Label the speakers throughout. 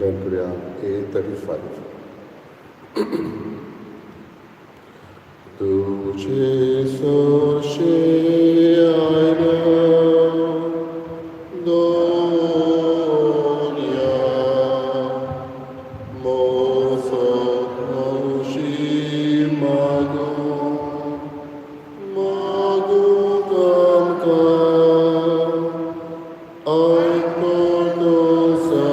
Speaker 1: Join करूया A 35. तुझे सरशे आयलो दोन्या मोसत मावशी मागूं मागूंक आमकां आयक तोसा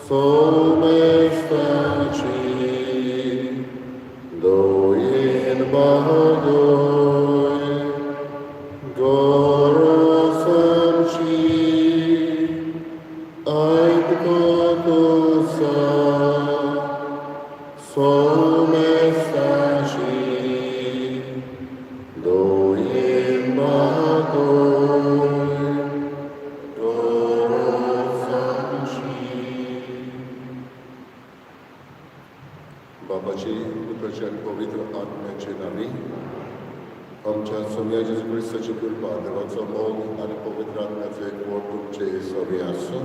Speaker 1: सोमेस्ताची दयेन भागय गरज आमची आयक तोसा सोमेस्ताची दयेन भागय गरज आमची. बापाची, पुत्राची आनी पवित्र आत्म्याचे नांवी. आमच्या सोम्या जेजू क्रिस्ताची कृपा, देवाचो मोग आनी पवित्र आत्म्याचो एकवट तुमचे सगळे आसूं.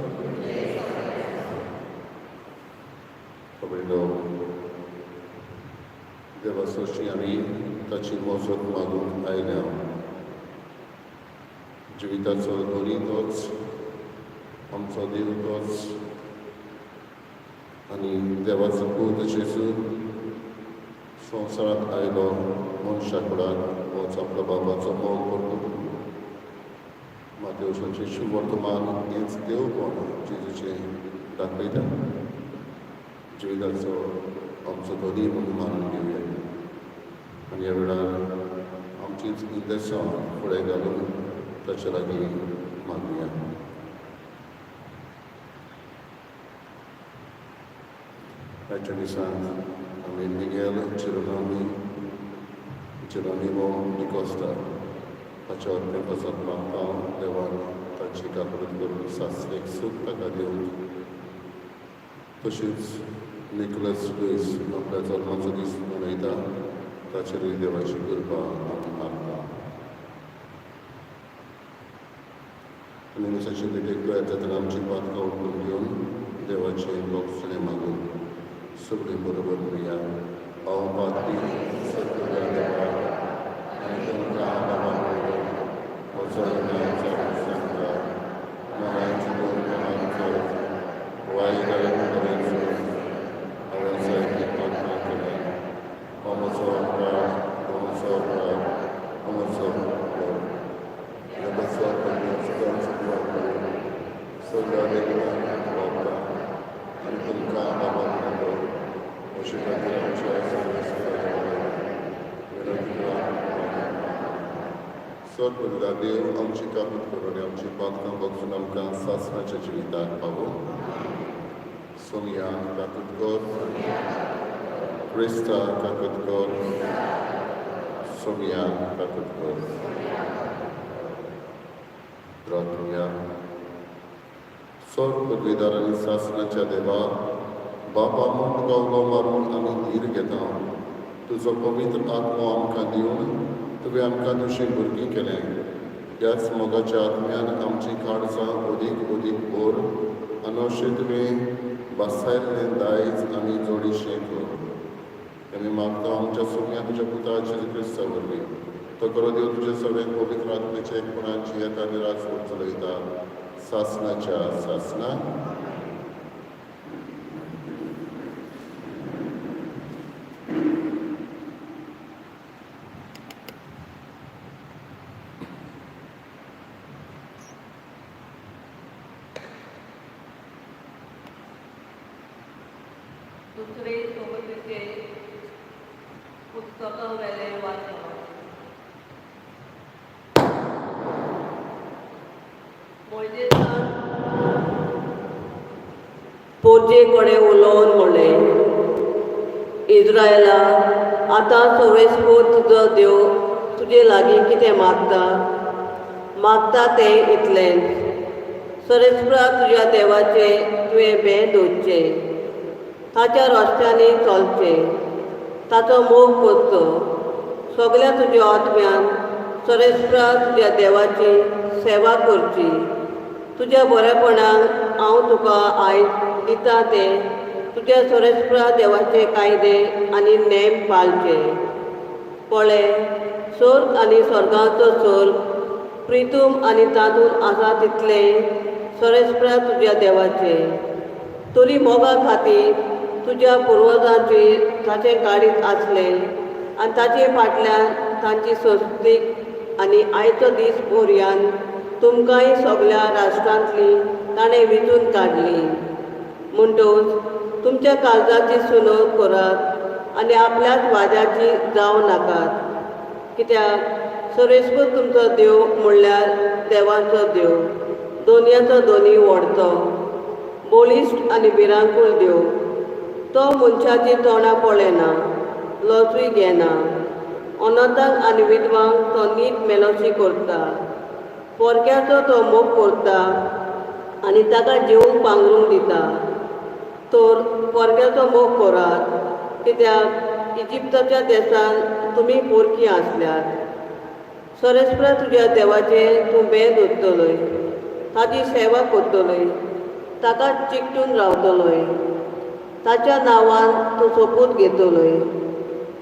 Speaker 1: खबरीनो, देवा सरशी आमी ताची मजत मागूंक आयल्या. जिविताचो धनी तोच, आमचो देव तोच आनी देवाचो पूत जेजू संवसारांत आयलो मनशा कुडात, होच आपलो बाबाचो मोग करतो. मातेवसाचें शुवर्तमान हेंच देवपण जेजूचें दाखयता. जिविताचो आमचो धनी म्हणून मानून घेवया आनी ह्या वेळार आमचीच इंतेसांव फुडें घालून ताचे लागीं मागुया. आयच्या दिसांत आमी मिगेल जेरोनिमो डिकोस्टा हाच्या आत्म्या पासत मागता. देवान ताची काकुळट करून सासणीक सूख ताका दिवंक. तशीच निकोलस लुईस आपल्या जल्माचो दीस मनयता, ताचेरूय देवाची कृपा आमी मागता. आनी मिसाचे भेटेक तयार जातना आमची पातकां उखलून घेवन देवाचें भोगसणें मागून सगळीं बरोबर म्हणया. हांव पाद्री सगळ्या देवा आनी तुमकां बाबा म्हजो अन्याय जावन सांगता. मनांची दोन कोणाचो वायट तरेचो हांवें जायतीं पातकां केल्यात. हो म्हजो अपराध, हो म्हजो अपराध, हो म्हजो अपराध. देवाचो सगळ्या देवळांक रावता आनी तुमकां बाबा बरोबर अशे खातीर आमच्या सगळ्या विनंती. सर देव आमची काकूत करून आमची पातकां भोगसून आमकां सासणाच्या जिविताक पावो. सोनिया, काकूत कर. क्रिस्ता, काकूत कर. सोनिया, काकूत कर. प्रार्थुया. स्वर्ग पदवीदार आनी सासणाच्या देवा, बापा म्हूण तुका उलो मारून आमी धीर घेता. तुजो पवित्र आत्मो आमकां दिवन तुवें आमकां तुजीं भुरगीं केलें. ह्याच मोगाच्या आत्म्यान आमचीं काळजां अदीक अदीक भर आनी अशें तुवें भासायल्लें दायज आमी जोडीशें कर. आमी मागता आमच्या सोम्या तुज्या पुता जेजू क्रिस्ता वरवीं. तो खरो देव तुज्या सगळ्याक पवित्र आत्म्याच्या एकपणान जियेता आनी राजवट चलयता सासणाच्या सासना.
Speaker 2: दुसरे सोबतीचे पुस्तकावेलें वाचप. मोयजेसान पोरजे कडेन उलोवन म्हणलें, इज्रायला, आतां सर्वेस्पोर तुजो देव तुजे लागीं कितें मागता? मागता तें इतलेंच, सर्वेस्परा तुज्या देवाचें तुवें भें दवरचें, ताच्या रस्त्यांनी चलचें, ताचो मोग करचो सगल्या तुज्या आत्म्यान, सर्वेस्परा तुज्या देवाची सेवा करची, तुज्या बरेपणान हांव तुका आयज दिता ते तुज्या सोरेस्परा देवाचे कायदे आनी नेम पाळचे. पळे, सोर्ग आनी स्वर्गाचो सोर्ग, प्रितूम आनी तातूंत आसा तितलें सोरेस्परा तुज्या देवाचे. तरी मोगा खातीर तुज्या पुर्वजांचेर ताचें काळीज आसलें आनी ताचे फाटल्यान तांची संस्कृतीक आनी आयचो दीस बोरयान तुमकांय सगल्या राष्ट्रांतली ताणें वेंचून काडली. म्हणटकच तुमच्या काळजाची सुनोद करात आनी आपल्याच वाद्याची जावं नाकात, कित्याक सोरेस्पर तुमचो देव म्हणल्यार देवाचो देव, दोनयाचो दोनी व्हडतो, बळिश्ट आनी भिरांकूळ देव. तो मनशाची तोंडां पळयना, लजूय घेना. अनाथांक आनी विधवांक तो नीट मेलोशी करता. पोरक्याचो तो मोग करता आनी ताका जेवंक पांगरूंक दिता. तर पोरक्याचो मोग करात, कित्याक इजिप्ताच्या देशांत तुमी पोरकी आसल्यात. सोरेस्परा तुज्या देवाचें तूं बें दवरतलोय, ताजी सेवा करतलोय, ताका चिकटून रावतलोय, ताच्या नांवान तूं सोपूत घेतलोय,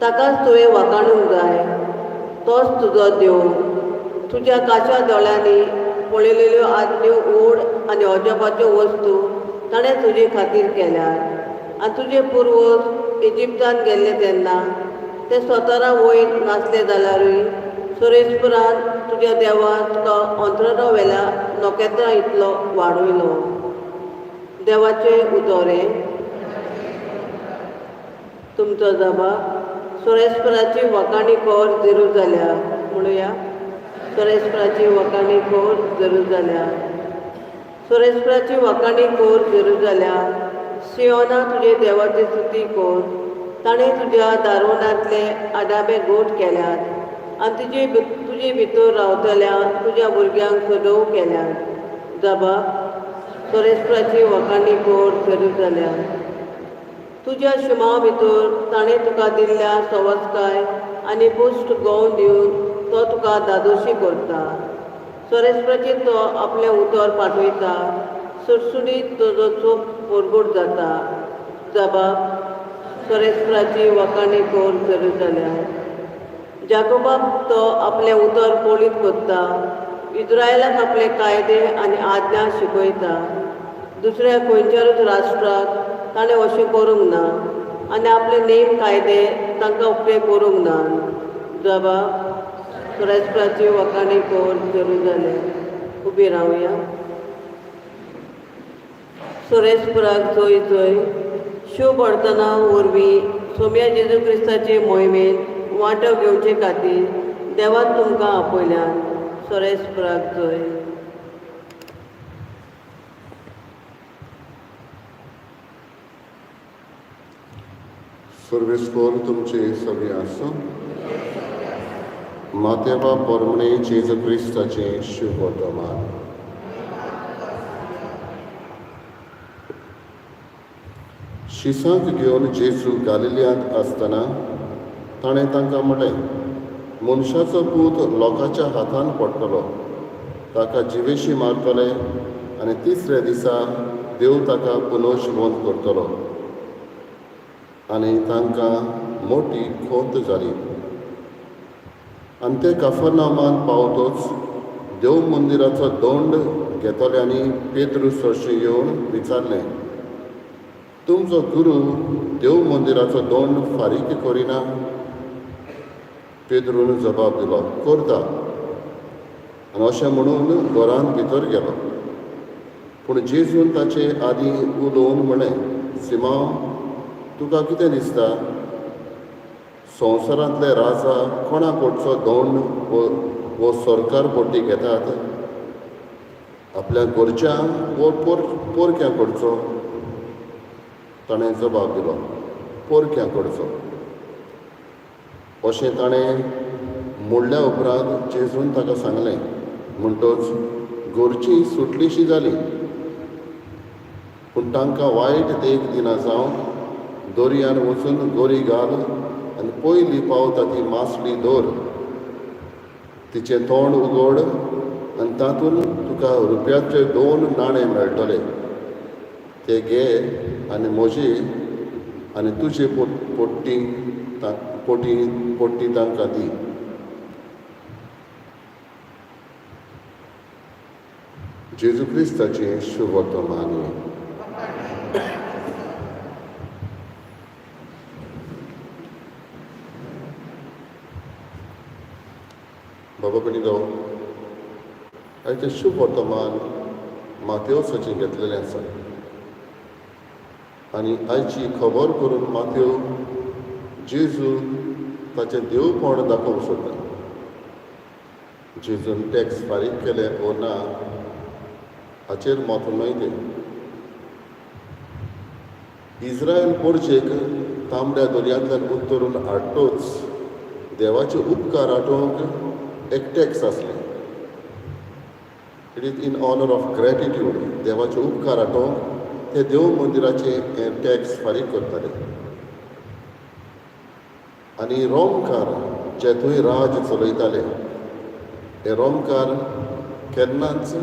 Speaker 2: ताकाच तुवें वाखाणूंक जाय. तोच तुजो देव. तुज्या काच्या दोळ्यांनी पळयलेल्यो आदल्यो व्हड आनी अजापाच्यो वस्तू ताणें तुजे खातीर केल्यात. आनी तुजे पुर्वज इजिप्तान गेल्ले तेन्ना ते स्वतारा वयर नासले जाल्यारूय सोरेस्परान तुज्या देवान तुका अंतराळा वेल्या नखेत्रां इतलो वाडयलो. देवाचें उतोरें. तुमचो जबाब सोरेस्पराची वखाणी कोर जरूर जाल्या. म्हणुया, सोरेस्पराची वखाणी कोर जरूर जाल्या. सोरेस्पराची वखाणी कोर जरूर जाल्या. सियोना तुजे देवाची स्तुती कोर. ताणें तुज्या दारवणांतले आडाबे गोट केल्यात आनी तुजे भितर रावतल्या तुज्या भुरग्यांक सदोव केल्यात. जबाब सोरेस्पराची वखाणी कोर जरूर जाल्या. तुज्या शिमा भितर ताणें तुका दिल्ल्या सवस्काय आनी पुश्ट गोंव दिवन तो तुका धादोशी करता. सोरेस्पराचेर तो आपलें उतर पाठयता, सुडसुडीत तुजो चोप परगट जाता. जबाब सोरेस्पराची वखाणी कोर जरूर जाल्या. जाकोबाक तो आपलें उतर पोळीत करता, इज्रायलाक आपले कायदे आनी आज्ञा शिकयता. दुसऱ्या खंयच्यारूच राष्ट्राक ताणें अशें करूंक ना आनी आपले नेम कायदे तांकां उकते करूंक ना. जबाब सोरेस्पराची वखाणी कोर जरूर जाल्या. उबी रावया. सोरेस्पराक जोय जोय. शुभ वर्तना वरवीं सोम्या जेजू क्रिस्ताचे मोहिमेंत वांटो घेवचे खातीर देवान तुमकां आपयल्यात. सोरेस्पराक जोय.
Speaker 1: सर्वेस्पर तुमचे सगळे आसूं. मातेवा पोरमणे जेजू क्रिस्ताचें शुभ वर्तमान. शिसांक घेवन जेजू गालिलियांत आसतना ताणें तांकां म्हणलें, मनशाचो पूत लोकांच्या हातान पडटलो, ताका जिवेशी मारतले आनी तिसऱ्या दिसा देव ताका पुनर्जिवंत करतलो. आनी तांकां मोटी खोंत जाली. आनी ते काफरनामान पावतोच देव मंदिराचो दंड घेतल्यांनी पेद्रू सरशी येवन विचारलें, तुमचो गुरू देव मंदिराचो दंड फारीक करिना? पेद्रून जबाब दिलो, करता. आनी अशें म्हणून घरांत भितर गेलो. पूण जेजून ताचे आदीं उलोवन म्हणलें, सिमांव, तुका कितें दिसता? संवसारांतले राजा कोणा कडचो दंड वो सरकार पट्टी घेतात? आपल्या घरच्यांक वो पोरक्यां कडचो? ताणें जबाब दिलो, पोरक्यां कडचो. अशें ताणें म्हणल्या उपरांत जेजून ताका सांगलें, म्हणटच घरची सुटलीशी जाली. पूण तांकां वायट देख दिना जावन दर्यान वचून गोरी घाल आनी पयली पावता ती मासली दवर, तिचें तोंड उगड आनी तातूंत तुका रुपयाचे 2 नाणे मेळटले. ते घे आनी म्हजी आनी तुजे पोट्टी पोटी पोट्टी तांकां दी. जेजू क्रिस्ताचें शुभवर्तमान. बाबा भयणीनो, आयचें शुभवर्तमान मातेवसाचें घेतलेलें आसा आनी आयची खबर करून मातेव जेजू ताचें देवपण दाखोवंक सोदता. जेजून टॅक्स फारीक केले ओ ना हाचेर म्हत्व न्हय तें. इस्रायल पोरचेक तांबड्या दर्यांतल्यान उत्तरून हाडटोच देवाचे उपकार आठोवंक एक टॅक्स आसलें. It is in honour of gratitude. देवाचे उपकार आठोवंक ते देव मंदिराचे हे टॅक्स फारीक करताले. आनी रोमकार जे थंय राज चलयताले हे रोमकार केन्नाच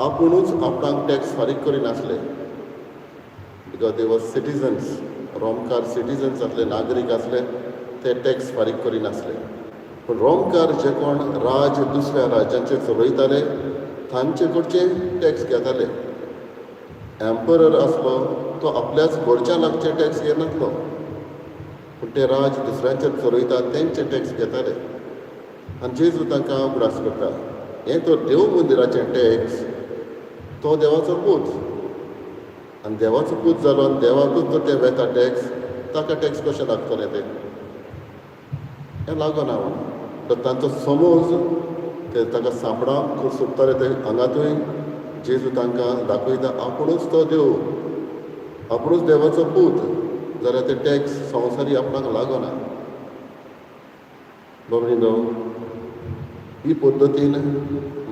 Speaker 1: आपुणूच आपणाक टॅक्स फारीक करिनासले, because they was citizens. रोमकार सिटीजन्स आसले, नागरीक आसले, ते टॅक्स फारीक करिनासले. पूण रोमकार जे कोण राज दुसऱ्या राज्यांचेर चलयताले तांचे कडचे टॅक्स घेताले. एम्परर आसलो तो आपल्याच घरच्या लागचे टॅक्स घेनासलो, पूण ते राज दुसऱ्यांचेर चलयता तेंचे टॅक्स घेताले. आनी जेजू तांकां उगडास करता, हें तर देव मंदिराचें टॅक्स, तो देवाचो पूत आनी देवाचो पूत जालो आनी देवाकूच तर ते वेता टॅक्स, ताका टॅक्स कशें लागतलें तें हें लागना म्हणून. तर तांचो समज ते ताका सांपडावंक सोदताले ते हांगा थंय जेजू तांकां दाखयता आपुणूच तो देव, आपुणूच देवाचो पूत, जाल्यार ते टॅक्स संवसारी आपणाक लागना. बाबडीनो, ही पद्दतीन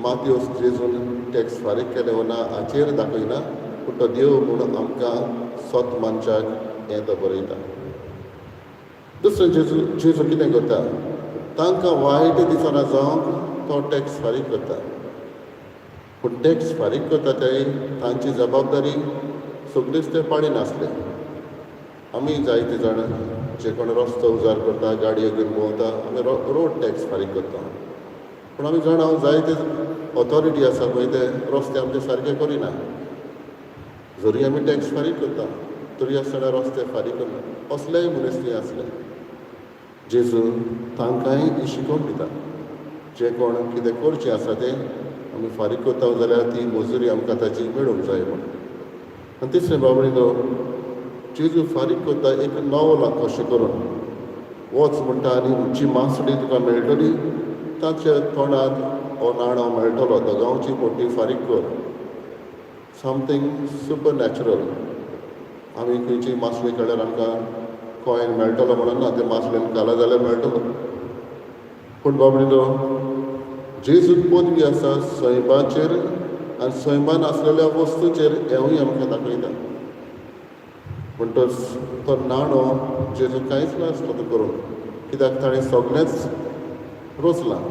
Speaker 1: मातयो जेजून टॅक्स फारीक केले ना हाचेर दाखयना, पूण तो देव म्हूण आमकां सत मानच्याक हें तो बरयता. दुसरें जेजू कितें करता, तांकां वायट दिसना जावंक तो टॅक्स फारीक करता. पूण टॅक्स फारीक करता ते तांची जबाबदारी सगळीच ते पाळिनासले. आमी जायते जाण जे कोण रस्तो उजार करता, गाडयो घेवन भोंवता, आमी रोड टॅक्स फारीक करता. पूण आमी जाणा जायते ऑथॉरिटी आसा पळय ते रस्ते आमचे सारके करिना. जरी आमी टॅक्स फारीक करता तरी आसतना रस्ते फारीक करना, असलेय मनीस थंय आसले. जेजू तांकांय ही शिकोवन दिता, जे कोण कितें करचें आसा तें आमी फारीक करता जाल्यार ती मजुरी आमकां ताची मेळूंक जाय म्हूण. आनी तिसरें बाबडीनो, जेजू फारीक करता एक 9 लाख कशें करून वच म्हणटा आनी जी मासडी तुका मेळटली ताच्या तोंडांत हो नाणो मेळटलो, तो गांवची पोटी फारीक कर. Something super natural. आमी खंयची मासळी काडल्यार आमकां कॉयन मेळटलो म्हणून ना, ते मासळेन घाला जाल्यार मेळटलो. पूण बाबडीनो, जेजूक पदवी आसा सैमाचेर आनी सैमान आसलेल्या वस्तूचेर हेंवूय आमकां दाखयता. म्हणटच तो नाणो जेजू कांयच नासलो तो करूंक, कित्याक ताणें सगळेंच रोचलां.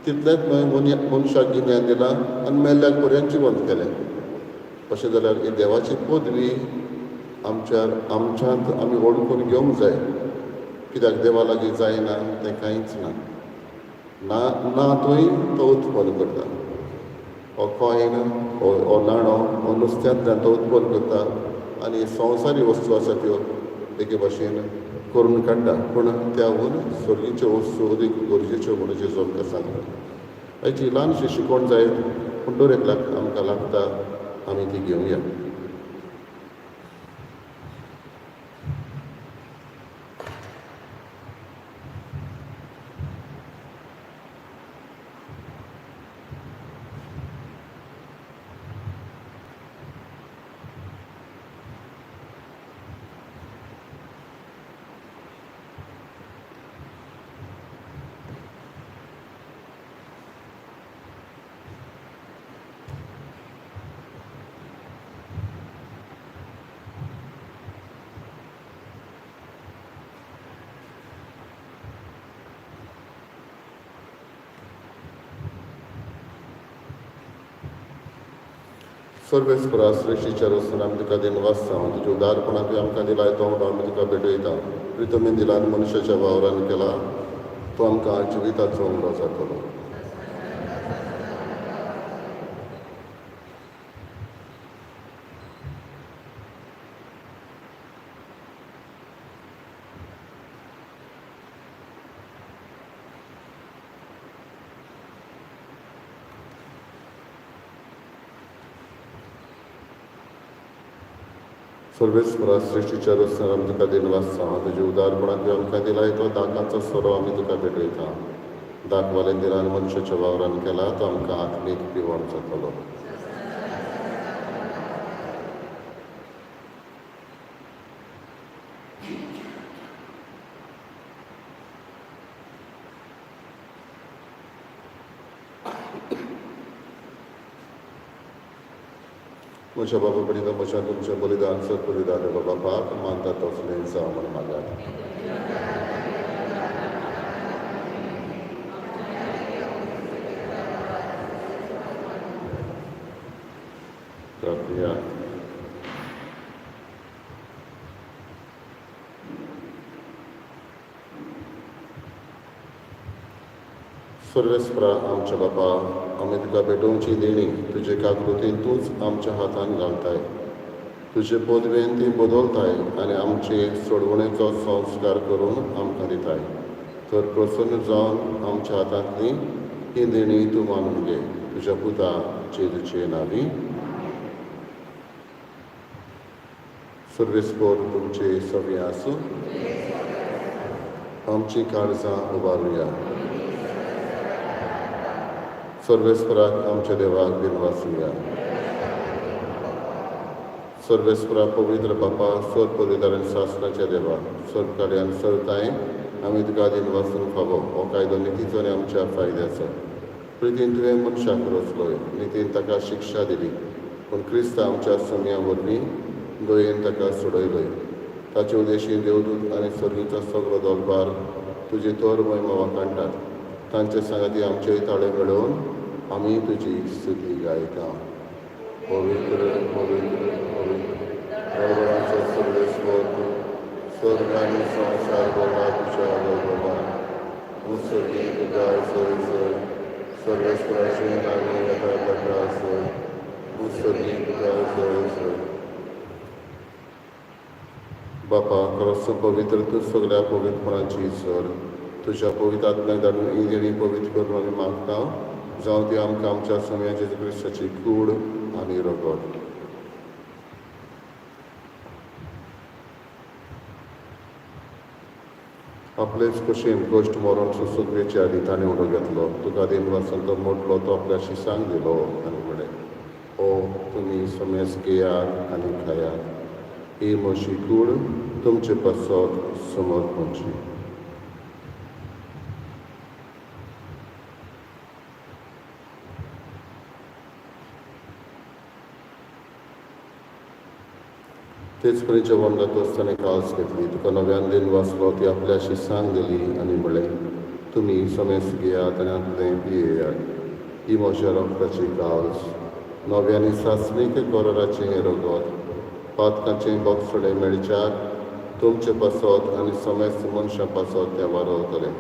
Speaker 1: तितलेंच न्हय, मनशाक गिन्यान दिलां आनी मेल्ल्याक पर्यंत जिवंत केलें. अशें जाल्यार ही देवाची पदवी आमच्यांत आमी वळखून घेवंक जाय, कित्याक देवा लागीं जायना तें कांयच ना. ना ना थंय तो उत्पन्न करता. हो कॉयन, हो नाणो, हो नुस्त्यांतल्यान तो उत्पन्न करता आनी संवसारी वस्तू आसा त्यो एके भाशेन करून काडटा. पूण त्याहून स्वर्गीच्यो वस्तू अदीक गरजेच्यो म्हणून जेजू आमकां सांगता. हाची ल्हानशी शिकवण जायत, पूण दर एकल्याक आमकां लागता, आमी ती घेवया. सर्वेस्परा सृश्टीच्या रचना आमी तुका दिनवासता. तुज्या उदारपणान तुवें आमकां दिलाय तो उंडो आमी तुका भेटयता. प्रितमीन दिला आनी मनशाच्या वावरान केला तो आमकां जिविताचो उंडो जातलो. सर्वेस्परा सृश्टीच्या रचना आमी तुका दिनवासता. तुज्या उदारपणान तुवें आमकां दिलाय तो दाकाचो सोरो आमी तुका भेटयता. दाखवाले दिला आनी मनशाच्या वावरान केला तो आमकां आत्मीक पिवण जातलो. म्हज्या बाबा कडेन म्हज्या तुमचें बलिदान सत बलिदान बाबा बापाक मानता तसलें जावं म्हूण मागात. प्रार्थया. सर्वेस्परा आमच्या बापा, आमी तुका भेटोवची देणी तुजे काकृतीन तूंच आमच्या हातान घालताय. तुजे पदवेन ती बदलताय आनी आमचे सोडवणेचो संस्कार करून आमकां दिताय. तर प्रसन्न जावन आमच्या हातांतली ही देणी तूं मानून घे. तुज्या पुता जेजूचे नांवी. सर्वेस्पर तुमचे सवी आसूं. आमची काळजां उबारुया. सर्वेस्पराक आमच्या देवाक दिनवासुया. सर्वेस्परा पवित्र बापा, सर पवित्र शासनाच्या देवा, सर्व कार्यान सरताय आमी तुका दिनवासून फावो. हो कायदो नितीचो आनी आमच्या फायद्याचो. प्रितीन तुवें मनशाक रचलोय, नितीन ताका शिक्षा दिली, पूण क्रिस्त आमच्या सम्या वरवीं दयेन ताका सोडयलोय. ताचे उदेशी देवदूत आनी सर्गीचो सगळो दरबार तुजी तोर महिमा वाखाणटात. तांचे सांगाती आमचे ताळे मेळोवन आमी तुजी स्तुती गायता. पवित्र पवित्र पवित्र दरबाराचो सर्वेस्पर, स्वर्ग आनी संवसार भरला तुज्या वैभवान. उत्सर्गीक गाय सय सय सर्वेस्पराचे नांवी येता ताका सय. उत्सर्गीक गाय सय सय. बापा, खरोच पवित्र तूं सगळ्या पवित्रपणाची सर. तुज्या पवित्र आत्म्याक धाडून ही देणी पवित्र करून आमी मागता. जावं ती आमकां आमच्या सम्या जेजू क्रिस्ताची कूड आनी रगत. आपलेच कुशीन कश्ट मरण सोंसूंक वेचे आदीं ताणें उडो घेतलो. तुका दिनवासान तो मोडलो, तो आपल्या शिसांक दिलो आनी म्हणलें, ओ तुमी समेस घेयात आनी खायात. ही म्हजी कूड तुमचे पासत समर्पणची. तेच परी जेवण जातच ताणें काळज घेतली. तुका नव्यान दिन वाचलो, ती आपल्या शिसांक दिली आनी म्हणलें, तुमी समेस घेयात आनी हातूंतलें पियेयात. ही म्हज्या रगताची काळज, नव्या आनी सासणीक कराराचें हें रगत, पातकाचें बोगसणें मेळच्याक तुमचे पासत आनी समेस्त मनशां पासत तें वारवतलें.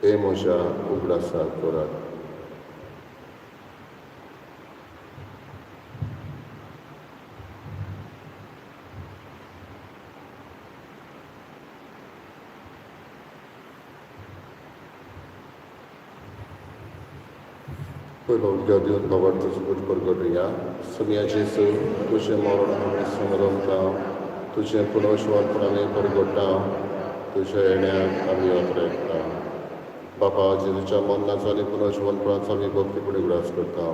Speaker 1: हे म्हज्या उगडासाक करात. पयलो उदका दिवन भावार्थाचो बोट परगटुया. सोनिया जेजू, तुजें मरण आमी समरमता, तुजें पुनर्जिवनपण आमी परगट्टा, तुज्या येण्याक आमी अत्रेकता. बापा, जेजूच्या मरणाचो आनी पुनर्जिवनपणाचो आमी भक्तीपणी उगडास करता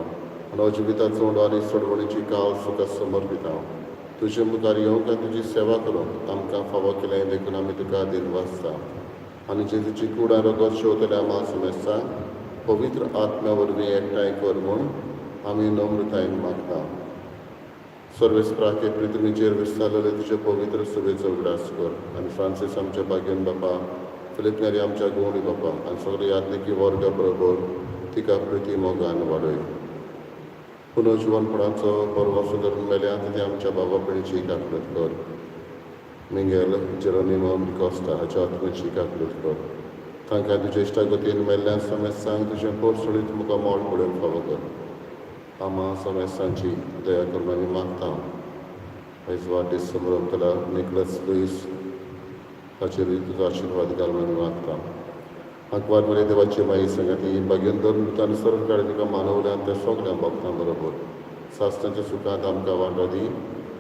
Speaker 1: आनी जिविताचो उंडो आनी सोडवणीची काळ तुका समर्पिता. तुजे मुखार येवंक आनी तुजी सेवा करूंक आमकां फावो केलें देखून आमी तुका दिनवासता. आनी जेजूची कूड आनी रगत शेवतल्या आम्हा समेस्तांक पवित्र आत्म्या वरवीं एकठांय कर म्हूण आमी नम्रतायेन मागता. सर्वेस्पराके पृथ्वीचेर विस्तारलेले तुजे पवित्र सभेचो उगडास कर आनी फ्रांसीस आमच्या भाग्यन बापा, फिलीप नेरी आमच्या गोंडी बापा आनी सगळे यादनिकी वर्गा बरोबर तिका प्रिती मोगान वाडय. पुनर्जिवनपणाचो परवासो धरून मेल्यात ते आमच्या बाबा पिणीची काकलत कर. मिंगेल जेरोनिमो डिकॉस्टा हाच्या आत्म्याची काकलत कर. तांकां तुज्या इश्टागतीन मेल्ल्या समेस्तांक तुजें पोर सोडीत मुखार मोड पडून फावो कर. आमा समेस्तांची दया करून आमी मागता. आयज वाडदीस समरंभतल्या निकलस लुईस हाचेरूय तुजो आशिर्वाद घालून आमी मागता. आंकवार मरे देवाची माई संगती भाग्यन धरून सर्व काळी तुका मानवल्यान त्या सगळ्या भक्तां बरोबर सासणाच्या सुखांत आमकां वांटो दी.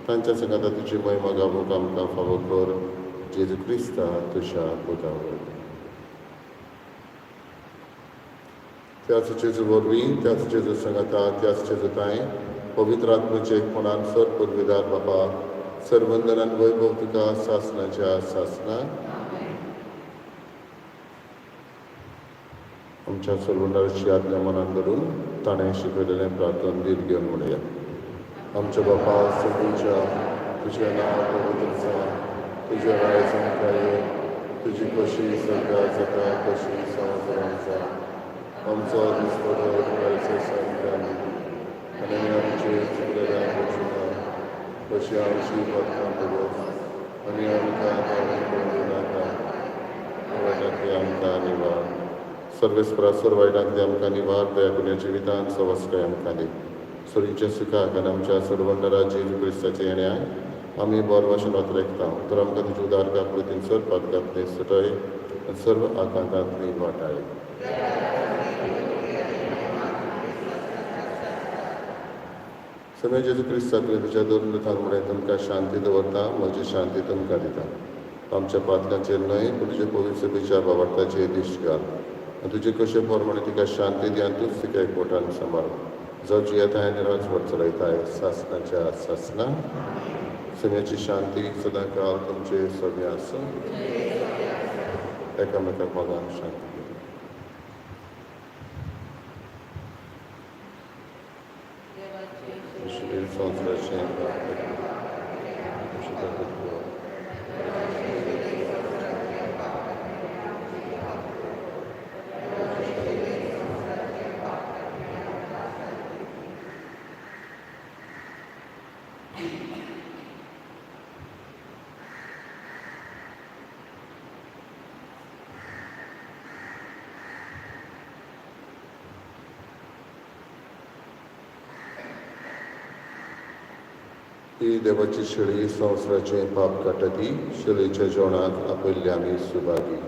Speaker 1: तांच्या संगाता तुजी महिमा गावूंक आमकां फावो कर. जेजू क्रिस्ता तुज्या पुता वरवीं. त्याच जेजू वरवीं, त्याच जेजू संगाता, त्याच जेजूताय पवित्र आत्म्याचे एकपणान सर पुर्विदार बापा सर्वंदनान वैभव तुका सासणाच्या सासना. आमच्या सर्वंदाराची आज्ञा मनान धरून ताणें शिकयलेलें प्रार्थन धीर घेवन म्हणया. आमच्या बापा सर्गीच्या, तुजें नांव पवित्र जावं, तुजें राय आमकां येवं, तुजी कशी सरकार जाता कशी संवसारांत जावं. आमचो दिसपडो आयचे सामकें आनी आमचे चुकलेल्या वचुना कशी आमची पथकां बरोस आनी आमकां ताणें पडूं नाका, वायटांतली आमकां निवार. सर्वेस्परा सर्व वायटांतली आमकां निवार. दया करून जिवितांत सवस्काय आमकां दी. सोरीच्या सुखाक आनी आमच्या सर्वंडरा जेजू क्रिस्ताच्या येण्याक आमी बरो भाशेन वातरेकता. तर आमकां तुजी उदार काकुळतीन सर्व पातकांतली सुटय आनी सर्व आकांतांतली वाटाय. समय जेजू क्रिस्ता तुवें तुज्या दोन दुतांक म्हणलें, तुमकां शांती दवरता, म्हजी शांती तुमकां दिता. आमच्या पातकांचेर न्हय पूण तुजे पवित्र सभेच्या बाबार्थाचेर दिश्ट घाल आनी तुजे कशे प्रमाणे तिका शांती दी आनी तूंच तिका एकवटान सांबाळ. जो जियेताय आनी राजवट चलयताय सासणाच्या सासना. सगळ्याची शांती सदांकाळ तुमचे सगळें आसूं. एकामेकाक मोगान शांती दिवं. संवसाराचें ही देवाची शेळी संवसाराचें पाप काडटा ती शेळीच्या जेवणाक आपयल्ले आमी सुभागी.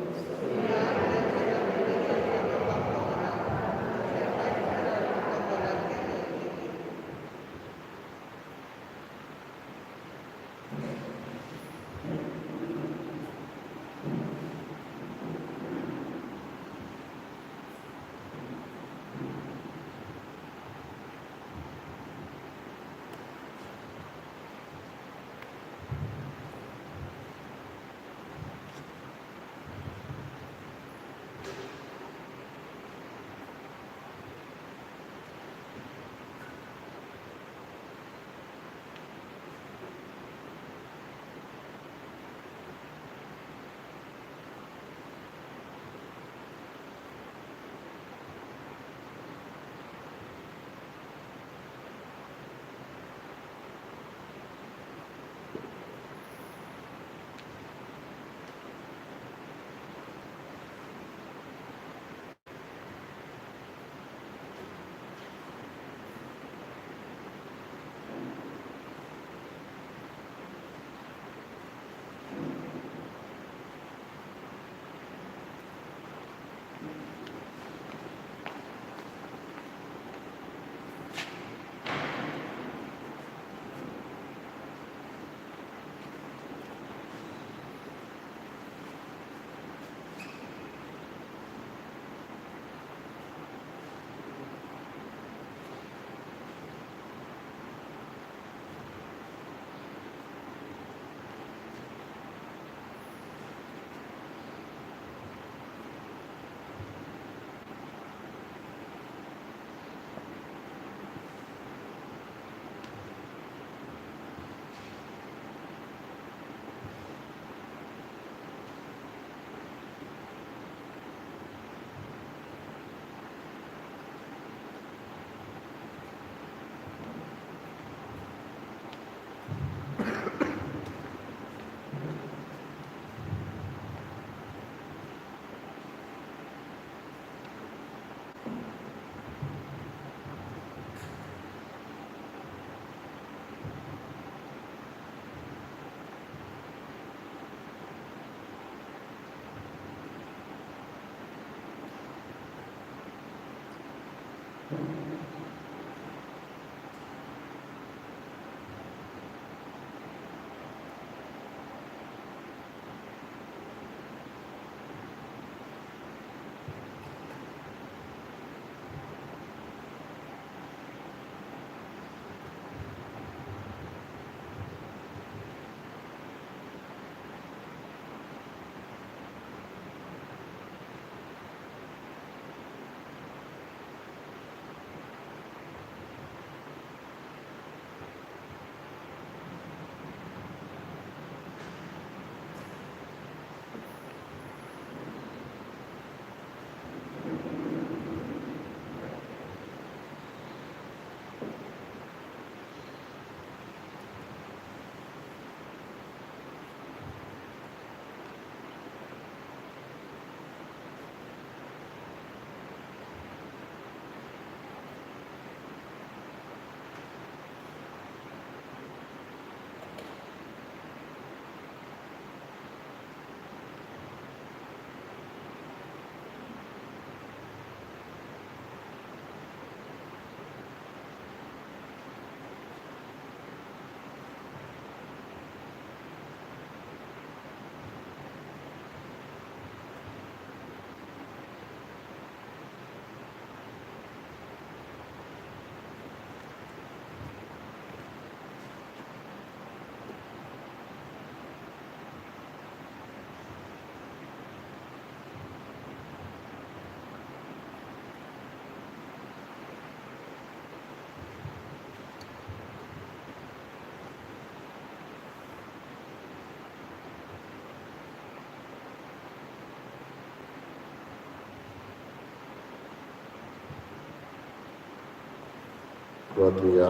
Speaker 1: प्रार्थुया.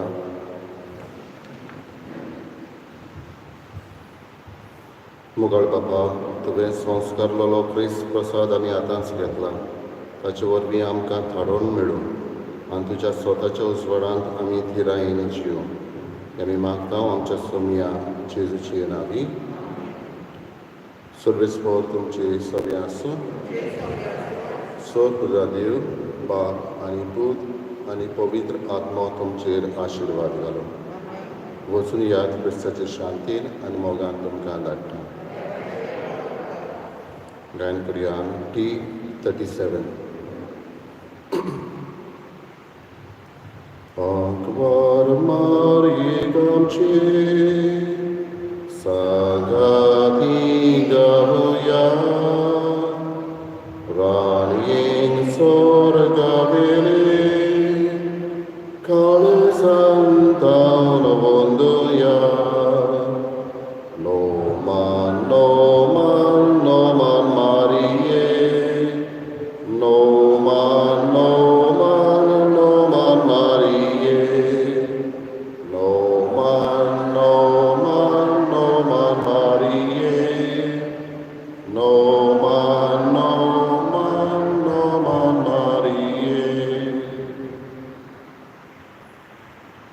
Speaker 1: मुगाळ बापा, तुवें संस्कारलेलो क्रिस्त प्रसाद आमी आतांच घेतला, ताचे वरवीं आमकां थारोवन मेळूं आनी तुज्या स्वताच्या उजवाडांत आमी थिरायेन जियो. आमी मागता आमच्या सोमया जेजूची नावी. सर्वेस्पर तुमचे सगळें आसूं. सोर तुजा देव बाप आनी पूत आनी पवित्र आत्मो तुमचेर आशिर्वाद घालो. वचून याद, क्रिस्ताचे शांतीन आनी मोगान तुमकां धाडटा. गायन करुया टी 37. आंकवार मारये आमचे सांगाती गावया, राणयेन सोर्गावेले काळजान तावन वंदुया. नोमान नोमान नोमान मारिये, नोमान.